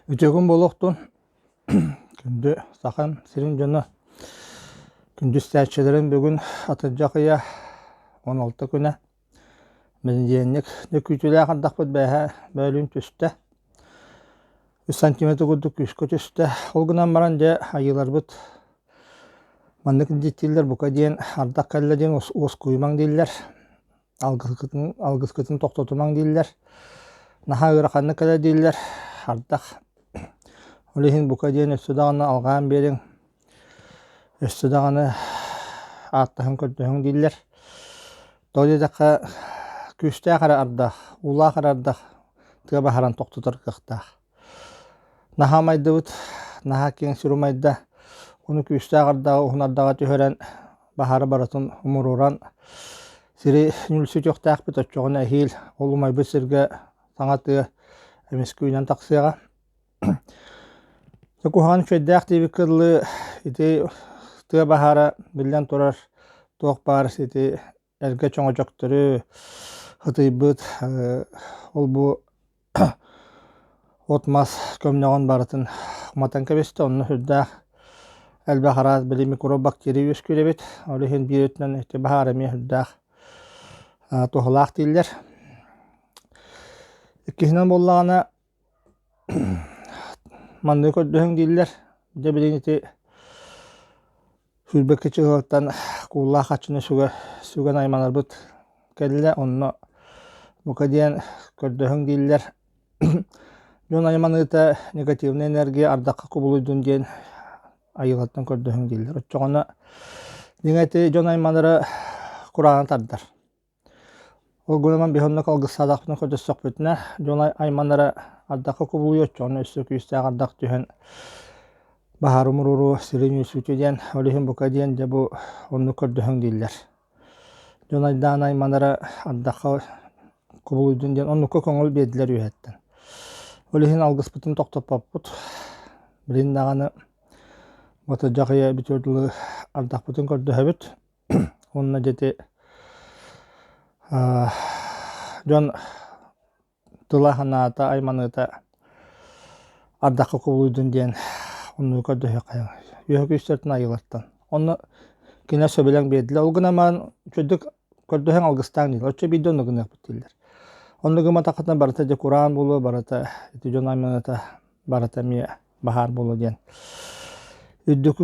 Үтүө күн буолуохтун! Күндү Сахам сирин дьоно, күндү истээччилэрим бүгүн атырдьах ыйа 16 күнэ. Бэнидиэнньик дьэ күүтүүлээх ардахпыт бээһээ бөөлүүн түстэ. Үс сантиметр курдук күүскэ түстэ. Ол гынан баран дьэ айыыларбыт маннык илдьиттииллэр бука диэн ардах кэллэ диэн уоскуйумаҥ дииллэр. Алгыскытын, алгыскытын тохтотумаҥ дииллэр. Наһаа ыараханнык кэлэр дииллэр. Ардах. Ол иһин бука диэн өссө даҕаны алҕаан биэриҥ. Өссө даҕаны ааттаһан көрдөһүҥ дииллэр. Тоҕо диэтэххэ, күүстээх эрэ ардах, уулаах эрэ ардах тыа баһаран тохтотор кыахтаах. Наһаа умайдыбыт, наһаа киэҥ сир умайда. Ону күүстээх ардаҕы, уһун ардаҕы түһэрэн, баһаары барытын умуруоран, сири нүлсүтүөхтээхпит. Оччоҕуна эһиил ол умайбыт сиргэ саҥа тыа эмискэ үүнэн тахсыаҕа. Куһаҕан үчүгэйдээх диэбиккэ дылы, ити тыа баһаара, биллэн турар, туох баар ити эргэ чөҥөчөктөрү ытыйбыт, ол-бу от-мас көмнөҕүн барытын уматан кэбистэ. Онно сүрдээх элбэх араас били микробактерия үөскүүр эбит. Ол иһин биир өттүнэн ити баһаар эмиэ сүрдээх туһалаах дииллэр. Иккиһинэн буоллаҕына, манныгы көрдөһүҥ дииллэр. Дьэ билигин ити сүүрбэккэ чыһылтан кууллаах хаччыны сүгэ сүгэн айманарбыт кэллэ. Онно бука диэн көрдөһүҥ дииллэр. Дьон айманыыта негативнай энергия ардахха кубулуйдун диэн айылҕаттан көрдөһүҥ дииллэр. Оччоҕуна дьиҥэ ити дьон айманара курааны тардар. Ол гынан биһи оннук алгыстаатахпытына көрдөстөхпүтүнэ, дьон айманара ардахха кубулуйуо, оччоҕуна өссө күүстээх ардах түһэн баһаары умуруоруо, сири ньүөлсүтүө диэн, ол иһин бука диэн дьэ бу оннук көрдөһүҥ дииллэр. Дьон айдаан айманара ардахха кубулуйдун диэн оннукка көҥүл биэрдилэр үөһэттэн. Ол иһин алгыспытын тохтоппоппут. Билин даҕаны батырдьах ыйа бүтүөр дылы ардахпытын көрдөһөбүт. Уонна дьэ ити дьон тыла санаата, айманыыта ардахха кубулуйдун диэн оннугу көрдөһүөххэ үөһэ күүстэртэн айыылартан. Онно кинилэр сөбүлэҥ биэрдилэр. Ол гынан баран үчүгэйдик көрдөһөн алгыстааҥ дииллэр. Оччо биирдэ оннук гыныахпыт дииллэр. Оннук гымматаххытына барыта дьэ кураан буолуо, барыта ити дьон айманыыта барыта эмиэ баһаар буолуо диэн. Үрдүкү